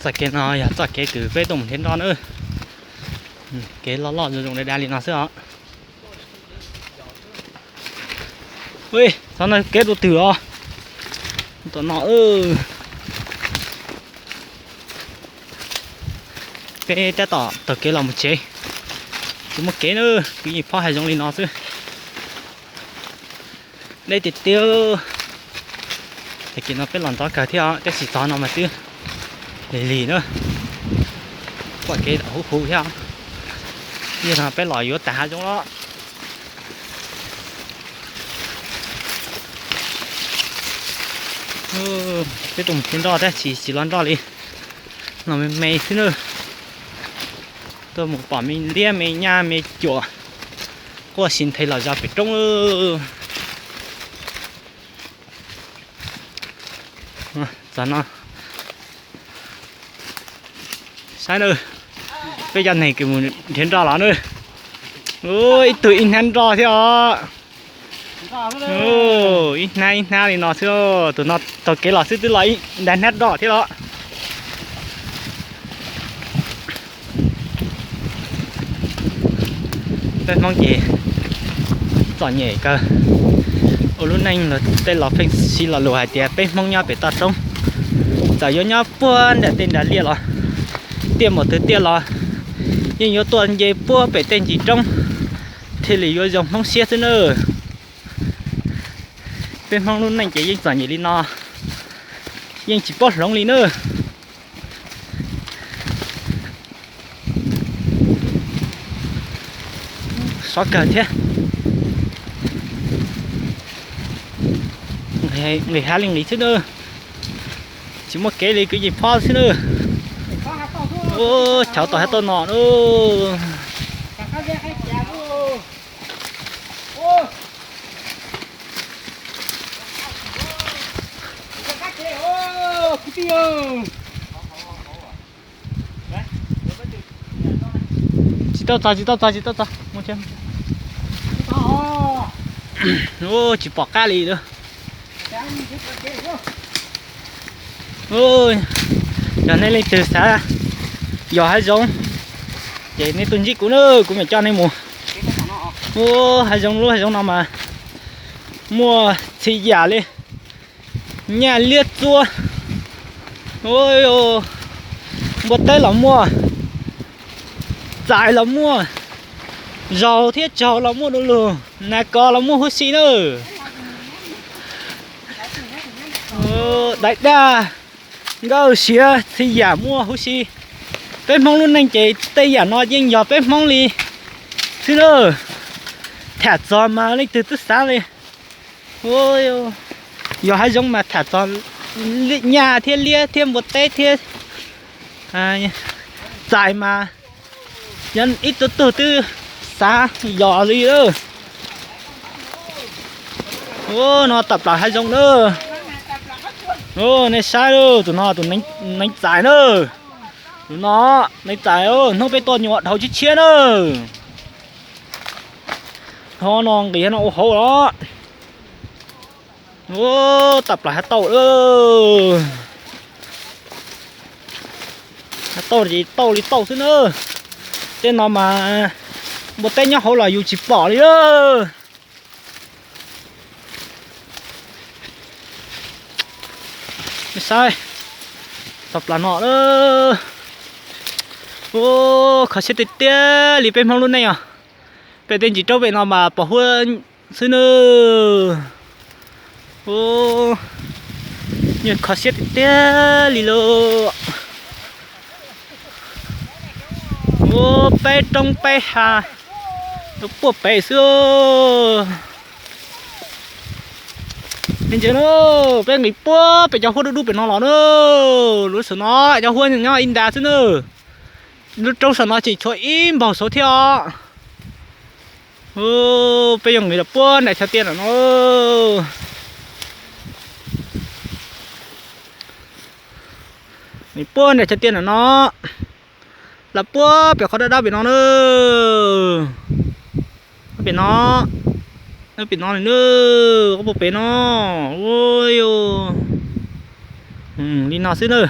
Txoj kev no yog txoj kev kws peb tuaj mus nrhiav nroj na. Kev loj loj zoo zoo dai dai li no xwb os. Xyov no kev dua twg os. Tom no peb tab tom taug kev los mus tsev, tsis muaj kev na, kwv yeej phob hav zoov li no xwb. Deb tiag tiag. Tag kis no peb los ntxov kawg thiab os, tab sis txog no mas twb lig lig na. Kuaj kev huv huv thiab. Yog no peb los yuav tag hav zoov los. Peb tuaj mus nrhiav nroj tab sis tsis los nroj li, los me me xwb na. Tuaj mus pom me liab me nyaj me cuam, quaj si nthe los zov pem roob lawm. Txog no saib na, peb cov neeg kws mus nrhiav nroj los na, ib tug ib hnab nroj thiab os. Ib hnab ib hnab li no xwb, tus no taug kev los xwb twb los ib nrab hnab nroj thiab los. Peb Hmoob ces txom nyem kawg. Ua lub neej los tej laus pheej siv lo lus hais tias peb Hmoob nyob pem toj roob, txawm yuav nyob puag nram tej nram liaj los, tiaj npaum twg tiaj los yeej yuav tuaj nce puag pem tej ntsis roob thiaj li yuav zoo Hmoob siab xwb na. Peb Hmoob lub neej ces yeej txom nyem li no, yeej tsis paub hloov li na. Sov kawg thiab. Nqis hav li nqis xwb na, tsis muaj kev li kwv yeej phob xwb na. Chaw tau hav tau no na. Tsis tau txog, tsis tau txog, tsis tau txog. Tsis pom qab li. Yog nej leej twg xav yos hav zoov ces nej tuaj ntsib kuv na, kuv mam coj nej mus. Ua hav zoov, lub hav zoov no mas muaj txhia yam li, nyaj liab txua, npua teb los muaj, txais los muaj, zaus thiab tsaug los muaj du lug, nas kos los muaj huv si na. Dais daj, nkawj siav txhia yam muaj huv si. Peb Hmoob lub neej ces tej yam no yeej yog peb Hmoob li xwb na. Tham txog mas leej twg twb xav li. Yog hav zoov mas tham txog nyaj thiab liab thiab npua teb thiab txais mas yog ib tug tug twb xav yos li lawm. Ua no tawm plaws hav zoov na. Nej saib tus no tus neev txais na. Tus no neev txais, hnub peb tuaj nyuam dhau tshiab tshiab na. Ho no nqis no ua hauv los. Tawm plaws hav tauj. Hav tauj ces tauj li tauj xwb na. Tej no mas npua teb nyob hauv los yus tsis pom li. Saib, tawm plaws no. Ua, kho siab tiag tiag li peb Hmoob lub neej os. Pem tej ntsis roob pem no mas pos huab xwb na. Ua, kho siab tiag tiag li lauj. Ua, peb roob peb hav, puag pem xwb. Ntsia na, peb nqis puag pem cov huab dub dub pem no los na. Lub sij hawm no cov huab nyob ib nta xwb na. Lub roob saum no tseem tshuav ib npaug saud thiab os. Peb yuav nqis los puag nram chaw tiaj ntawm no. Nqis puag nram chaw tiaj ntawm no, los puag pem qhov dawb dawb pem no na. Pem no, pem no li na, qhov puag pem no. Li no xwb na.